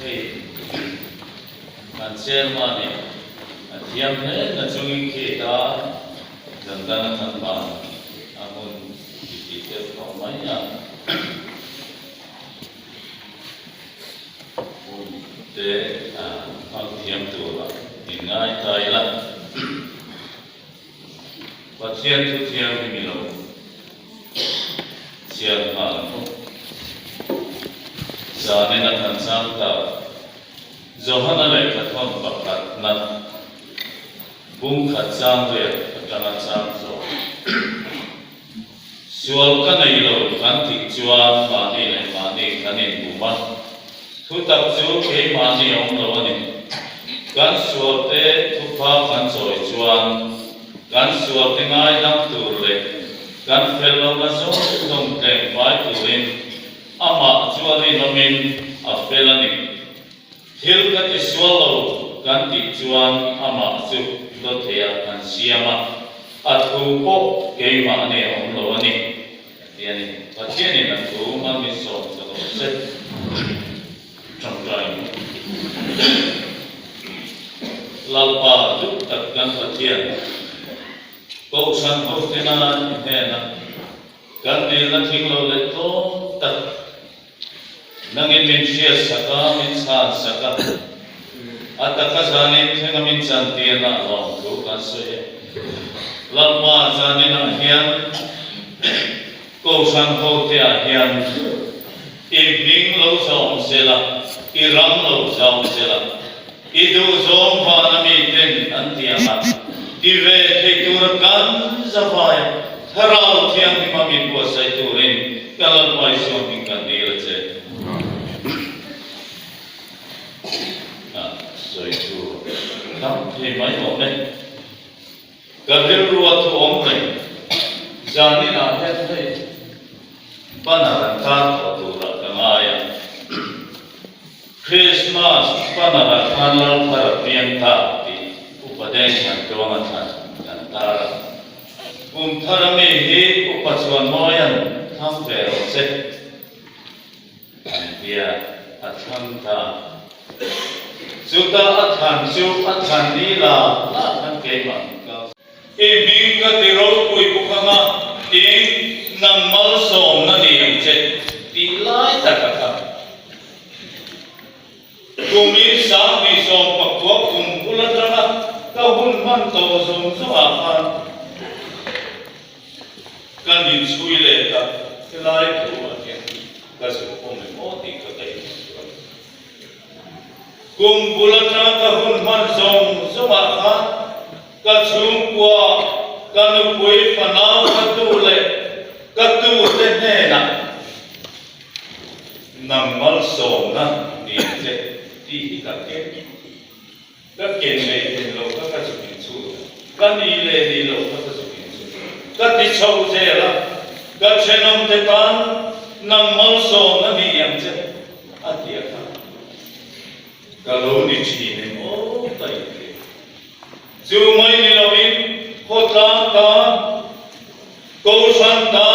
Hei kan chairman in a thiam hle na chungin khi ta zan dang a than ban a hmun ti tih deuh tawh mai a. Hun te a hmang thiam tura inngai ta ila. Pathian thu thianghlim i lo chhiar nghal ang u. Zanin a kan chang ta Johana lehkhathawn pakhatna bung khat chang riat atanga chang zawh. Sual ka nei lo kan tih chuan mahni leh mahni kan inbum a, thutak chu keimahni a awm lo a ni. Kan sualte thupha kan chawi chuan kan sualte ngaidam tur leh kan fel lohna zawng zawng tleng fai turin amah chu a rinawmin a fel a ni. Thil ka ti sual lo kan tih chuan amah chu dawtheiah kan siam a, a thu pawh keimahni a awm lo a ni, a ti a ni. Pathianin a thu hman min sawm ta lo se, tawngtai mu. Lalpa duh tak kan Pathian, Kohhran hotena i hnena kan dilna thing lo leh tlawm tak, Nangin min hriat sak a, min chhan sak a, a taka zanin thlenga min chantirna a lawm thu kan sawi e. Lalpa zaninah hian Kohhran hote-ah hian i hming lo zâwm sela, i ram lo zâwm sela, i duhzawm vana miten an ti ang a, ti ve thei tura kan zavai a, Thlarau Thianghlim a min buatsaih turin ka Lalpa Isua hming kan dil a che. A sawi tur tam thei mai awm e. Ka rilrua thu awm reng zanin ah hian hei banner an tar tawh turah ka ngai a. Christmas banner ah khan Lalthar a piang ta tih Upa Deng han tuang a thlan kan tar a. Kum thar a mi hi Upa Chhuanmawia'n thlang ve rawh che an tia a thlang ta. Chuta a thlan chu a thlan ni la la khan keimah min kal. I hming ka ti ropui bawk anga tin nang malsawmna ni ang che tih lai taka kha. Kumin sanghnih sawmpakua kum bul atanga ka hun hman tawh zawng zawngah khan ka inchhui leh ta helai thu ah hian ka zuk awm em aw tih ka ka inchhui a. Kum bul atanga ka hun hman zawng zawngah khan ka chhungkua, ka nupui fanau ka tu leh ka tute hnenah Nang malsawmna ni ang che tih hi ka ken ka ken leh ken lo kha ka zuk inchhut a, ka ni leh ni lo kha ka zuk inchhut a, ka ti chho zel a, ka thenawmte tan nang malsawmna ni ang che a ti a kha ka lo ni thin em aw ka inhria. Chu mai ni loin khawtlang tan, Kohhran tan.